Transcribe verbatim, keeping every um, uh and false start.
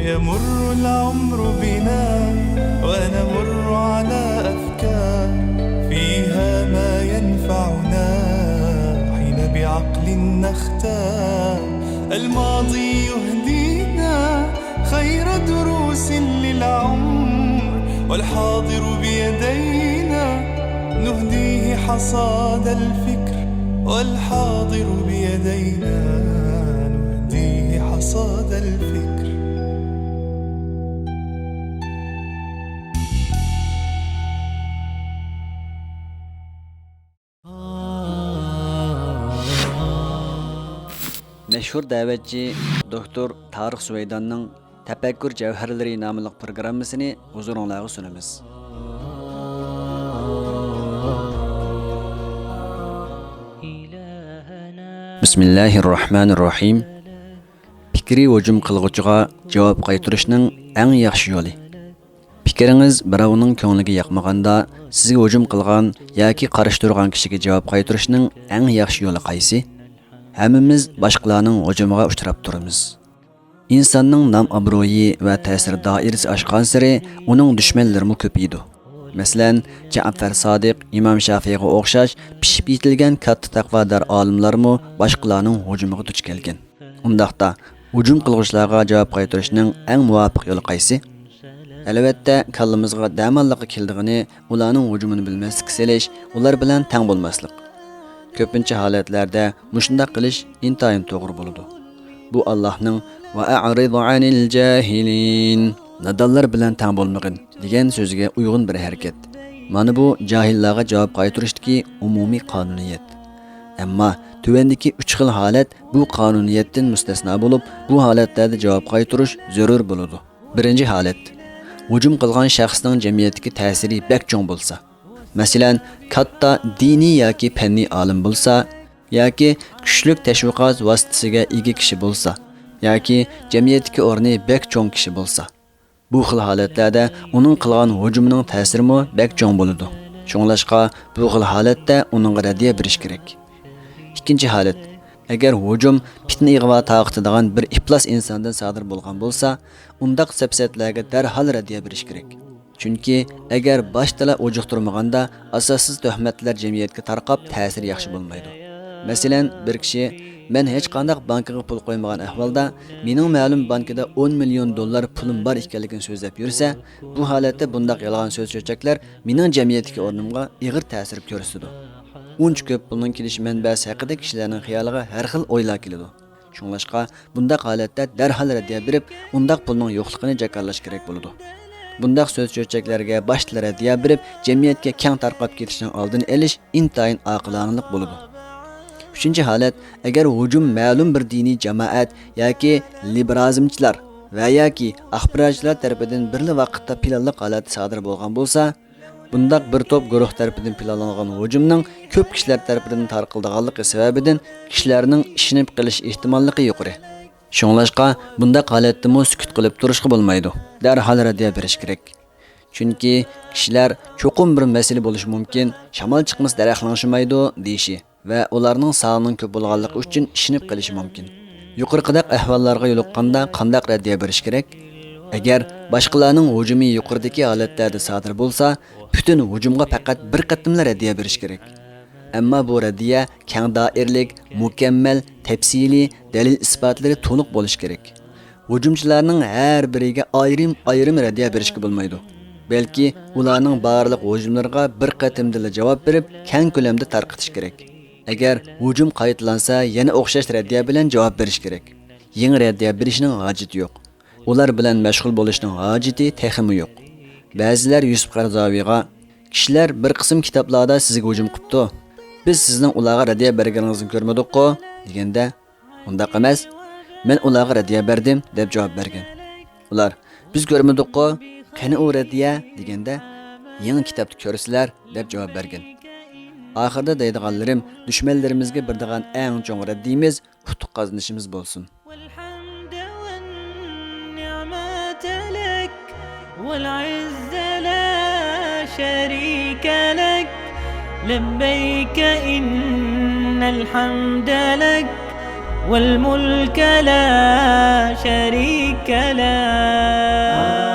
يمر العمر بنا ونمر على أفكار فيها ما ينفعنا، حين بعقل نختار. الماضي يهدينا خير دروس للعمر، والحاضر بيدينا نهديه حصاد الفكر، والحاضر بيدينا نهديه حصاد الفكر. مەشھۇر دەۋەتچى دوكتور تارىق سۇۋەيداننىڭ تەپەككۇر جەۋھەرلىرى ناملىق پروگراممىسىنى ھۇزۇرۇڭلارغا سۇنىمىز. بىسمىللاھىررەھمانىررەھىم. پىكرىي ھۇجۇم قىلغۇچىغا جاۋاب قايتۇرۇشنىڭ ئەڭ ياخشى يولى. پىكرىڭىز بىراۋنىڭ كۆڭلىگە ياقمىغاندا، سىزگە ھۇجۇم قىلغان ياكى قارشى تۇرغان كىشىگە جاۋاب قايتۇرۇشنىڭ ئەڭ ياخشى يولى قايسى؟ ھەممىمىز باشقىلارنىڭ ھۇجۇمىغا ئۇچراپ تۇرىمىز. ئىنساننىڭ نام-ئابرۇيى ۋە تەسىر دائىرىسى ئاشقانسېرى ئۇنىڭ دۈشمەنلىرىمۇ كۆپىيىدۇ. مەسىلەن، جەئپەر سادىق، ئىمام شافىئىغا ئوخشاش پىشىپ يېتىلگەن كاتتا تەقۋادار ئالىملارمۇ باشقىلارنىڭ ھۇجۇمىغا دۇچ كەلگەن. ئۇنداقتا، ھۇجۇم قىلغۇچىلارغا جاۋاب قايتۇرۇشنىڭ ئەڭ مۇۋاپىق يولى قايسى؟ ئەلۋەتتە، كاللىمىزغا دەماللىققا كېلىدىغىنى ئۇلارنىڭ ھۇجۇمىنى بىلمەسلىككە سېلىش، ئۇلار بىلەن تەڭ بولماسلىق. كۆپىنچە ھالەتلەردە مۇشۇنداق قىلىش ئىنتايىن توغرا بولىدۇ. بۇ ئاللاھنىڭ «ۋەئەرىز ئەنىل جاھىلىن، نادانلار بىلەن تەڭ بولمىغىن» دېگەن سۆزىگە ئۇيغۇن بىر ھەرىكەت. مانا بۇ جاھىللارغا جاۋاب قايتۇرۇشتىكى ئومۇمىي قانۇنىيەت. ئەمما تۆۋەندىكى ئۈچ خىل ھالەت بۇ قانۇنىيەتتىن مۇستەسنا بولۇپ، بۇ ھالەتلەردە جاۋاب قايتۇرۇش زۆرۈر بولىدۇ. بىرىنچى ھالەت، ھۇجۇم قىلغان شەخسنىڭ جەمئىيەتتىكى تەسىرى بەك چوڭ بولسا. مەسىلەن، كاتتا دىنىي ياكى پەننىي ئالىم بولسا، ياكى كۈچلۈك تەشۋىقات ۋاسىتىسىگە ئىگە كىشى بولسا، ياكى جەمئىيەتتىكى ئورنى بەك چوڭ كىشى بولسا. بۇ خىل ھالەتلەردە ئۇنىڭ قىلغان ھۇجۇمىنىڭ تەسىرىمۇ بەك چوڭ بولىدۇ. شۇڭلاشقا بۇ خىل ھالەتتە ئۇنىڭغا رەددىيە بېرىش كېرەك. ئىككىنچى ھالەت، ئەگەر ھۇجۇم پىتنە-ئىغۋا تارقىتىدىغان بىر ئىپلاس ئىنساندىن سادىر بولغان بولسا، ئۇنداق سەپسەتىلەرگە دەرھال رەددىيە بېرىش كېرەك. چۈنكى ئەگەر باشتىلا ئۇجۇقتۇرمىغاندا، ئاساسسىز تۆھمەتلەر جەمئىيەتكە تارقاپ، تەسىرى ياخشى بولمايدۇ. مەسىلەن، بىر كىشى، مەن ھېچقانداق بانكىغا پۇل قويمىغان ئەھۋالدا، مېنىڭ مەلۇم بانكىدا ئون مىليون دوللار پۇلۇم بار ئىكەنلىكىنى سۆزلەپ يۈرسە، بۇ ھالەتتە بۇنداق يالغان سۆز-چۆچەكلەر مېنىڭ جەمئىيەتتىكى ئورنۇمغا ئېغىر تەسىر كۆرسىتىدۇ. ئۇنچە كۆپ پۇلنىڭ كېلىش مەنبەسى ھەققىدە كىشىلەرنىڭ خىيالىغا ھەر خىل ئويلار كېلىدۇ. شۇڭلاشقا، بۇنداق ھالەتتە دەرھال رەددىيە بېرىپ، ئۇنداق پۇلنىڭ يوقلۇقىنى جاكارلاش كېرەك بولىدۇ. بۇنداق سۆز-چۆچەكلەرگە باشتىلا رەددىيە بېرىپ، جەمئىيەتكە كەڭ تارقاپ كېتىشنىڭ ئالدىنى ئېلىش ئىنتايىن ئاقىلانىلىق بولىدۇ. ئۈچىنچى ھالەت، ئەگەر ھۇجۇم مەلۇم بىر دىنىي جامائەت ياكى لىبېرالىزمچىلار ۋە ياكى ئاخباراتچىلار تەرىپىدىن بىرلا ۋاقىتتا پىلانلىق ھالەتتە سادىر بولغان بولسا، بۇنداق بىر توپ گۇرۇھ تەرىپىدىن پىلانلانغان ھۇجۇمنىڭ كۆپ كىشىلەر تەرىپىدىن تارقىلىدىغانلىقى سەۋەبىدىن كىشىلەرنىڭ ئىشىنىپ قېلىش ئېھتىماللىقى يۇقىرى. شۇڭلاشقا بۇنداق ھالەتتىمۇ سۈكۈت قىلىپ تۇرۇشقا بولمايدۇ. دەرھال رەددىيە بېرىش كېرەك. چۈنكى كىشىلەر «چوقۇم بىر مەسىلە بولۇشى مۇمكىن، شامال چىقمىسا دەرەخ لىڭشىمايدۇ» دېيىشى ۋە ئۇلارنىڭ سانىنىڭ كۆپ بولغانلىقى ئۈچۈن ئىشىنىپ قېلىشى مۇمكىن. يۇقىرىقىدەك ئەھۋاللارغا يولۇققاندا قانداق رەددىيە بېرىش كېرەك؟ ئەگەر باشقىلارنىڭ ھۇجۇمى يۇقىرىدىكى ھالەتلەردە سادىر بولسا، پۈتۈن ھۇجۇمغا پەقەت بىر قېتىملا رەددىيە بېرىش كېرەك. ئەمما بۇ رەددىيە كەڭ دائىرىلىك، مۇكەممەل، تەپسىلىي، دەلىل-ئىسپاتلىرى تولۇق بولۇشى كېرەك. ھۇجۇمچىلارنىڭ ھەر بىرىگە ئايرىم-ئايرىم رەددىيە بېرىشكە بولمايدۇ، بەلكى ئۇلارنىڭ بارلىق ھۇجۇملىرىغا بىر قېتىمدىلا جاۋاب بېرىپ، كەڭ كۆلەمدە تارقىتىش كېرەك. ئەگەر ھۇجۇم قايتىلانسا، يەنە ئوخشاش رەددىيە بىلەن جاۋاب بېرىش كېرەك. يېڭى رەددىيە بېرىشنىڭ ھاجىتى يوق. ئۇلار بىلەن مەشغۇل بولۇشنىڭ ھاجىتى تېخىمۇ يوق. بەزىلەر يۈسۈپ قەرزاۋىغا، «كىشىلەر بىر قىسىم كىتابلاردا سىزگە ھۇجۇم قىپتۇ. بىز سىزنىڭ ئۇلارغا رەددىيە بەرگىنىڭىزنى كۆرمىدۇققۇ؟» دېگەندە، «ئۇنداق ئەمەس، مەن ئۇلارغا رەددىيە بەردىم» دەپ جاۋاب بەرگەن. ئۇلار، «بىز كۆرمىدۇققۇ، قېنى ئۇ رەددىيە؟» دېگەندە، «يېڭى كىتابتا كۆرىسىلەر» دەپ جاۋاب بەرگەن. ئاخىرىدا دەيدىغانلىرىم، دۈشمەنلىرىمىزگە بېرىدىغان ئەڭ چوڭ رەددىيىمىز ئۇتۇق قازىنىشىمىز بولسۇن. والحمد والنعمة لك، والعز لا شريك لك، لبيك إن الحمد لك، والملك لا شريك له.